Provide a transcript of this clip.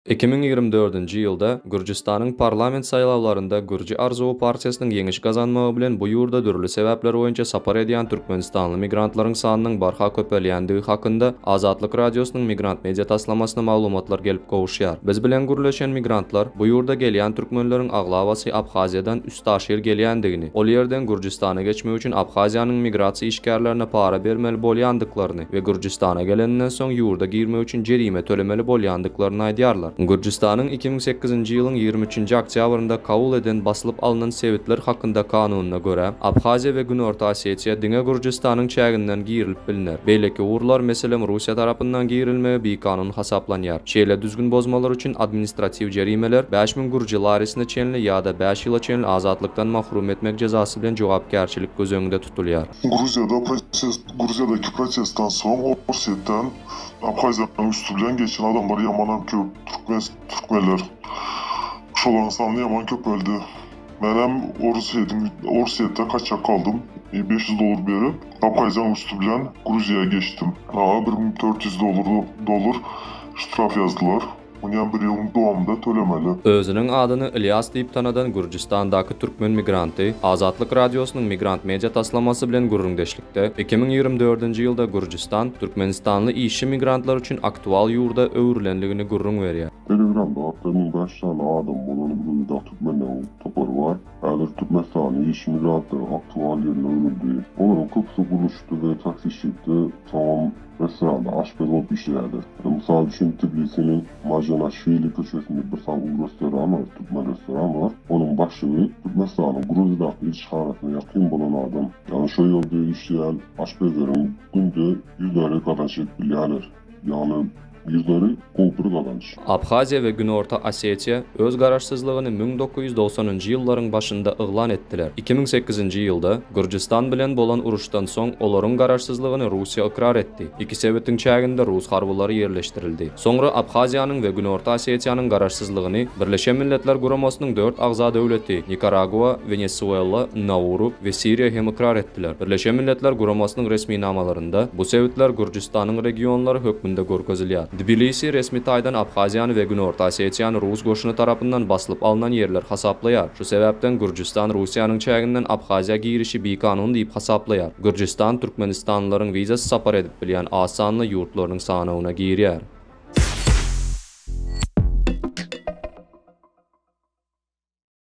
2024-nji ýylda Gürjüstanyň parlament saýlawlarynda Gürji arzuwy partiýasynyň ýeňiş gazanmagy bilen bu ýurda dürli sebäpler boýunça sapar edýän türkmenistanly migrantlaryň sanynyň barha köpelýändigi hakynda Azatlyk Radiosynyň Migrant Media taslamasyna maglumatlar gelip gowuşýar. Biz bilen gürleşen migrantlar bu ýurda gelýän türkmenleriň aglabasy Abhaziýadan üstaşyr gelýändigini, ol ýerden Gürjüstana geçmek üçin Abhaziýanyň migrasiýa işgärlerine para bermeli bolýandyklaryny we Gürjüstana geleninden soň ýurda girmek üçin jerime tölemeli bolýandyklaryny aýdýarlar. Gürjüstanyň 2008-nji ýylyň 23-nji oktýabrynda kabul eden Basylyp alnan sebitler hakynda kanunyna görä, Abhaziýa we Günorta Osetiýa diňe Gürjüstanyň çäginden girilip bilner. Beýleki ugurlar, meselem, Russiýa tarapyndan girilmegi bikanun hasaplanýar. Şeýle düzgün bozmalar üçin administratiw jerimeler 5000 gürji larisine çenli ýa-da bäş ýyla çenli azatlykdan mahrum etmek jezasy bilen jogapkärçilik göz öňünde tutulýar. Gruziýada protest Gruziýadaky protestden soň Orsýetden Abhaziýanyň üsti bilen geçen adamlar ýamanam köp türkmen türkmenler şolaryň sany ýaman köpeldi. Menem Orsýetiň Orsýetde kaçak kaldym 500 dollar berip Abhaziýanyň üsti bilen Gruziýa geçdim. Maňa 1400 dollar dollar ştraf ýazdylar. Munyam bir ýylyň dowamynda tölemeli. Özüniň adyny Ylýas diýip tanadan Gürjüstandaky türkmen migranty Azatlyk Radiosynyň Migrant Media taslamasy bilen gürrüňdeşlikde, 2024-nji ýylda Gürjüstan türkmenistanly işçi migrantlar üçin aktual ýurda öwrülenligini gürrüň berýär. Telegramda hatda 1005 sany adam bolan Gruziýadaky türkmenleriň topary bar. Häzir Türkmenistanyň işçi migrantlary aktual ýerine öwrüldi. Olaryň köpüsi gurluşykda we taksiçilikde, soňam restoranda aşpez bolup işleýärler. Mysal üçin, Tbilisiniň Marjanaşwili köçesinde bir sany uly restoran bar, türkmen restoran bar. Onuň başlygy Türkmenistanyň Gruziýadaky ilçihanasyna ýakyn bolan adam. Ýagny şo ýerde işleýän aşpezleriň günde ýüz lari gazanç edip bilýärler. Ýagny ýüz lari gowy bir gazanç. Abhaziýa we Günorta Osetiýa öz garaşsyzlygyny 1990-njy ýyllaryň başynda yglan etdiler. 2008-nji ýylda Gürjüstan bilen bolan uruşdan soň olaryň garaşsyzlygyny Russiýa ykrar etdi. Iki sebitiň çäginde rus harbylary ýerleşdirildi. Soňra Abhaziýanyň we Günorta Osetiýanyň garaşsyzlygyny Birleşen Milletler Guramasynyň dört agza döwleti, Nikaragua, Wenesuela, Nauru we Siriýa hem ykrar etdiler. Birleşen Milletler Guramasynyň resminamalarynda bu sebitler Gürjüstanyň regionlary hökmünde görkezilýär. Tbilisi resmi taýdan Abhaziýany we Günorta Osetiýany rus goşuny tarapyndan basylyp alnan ýerler hasaplaýar. Şu sebäpden Gürjüstan Russiýanyň çäginden Abhaziýa girişi bikanun diýip hasaplaýar. Gürjüstan türkmenistanlylaryň wizasyz sapar edip bilýän az sanly ýurtlarynyň sanawyna girýär.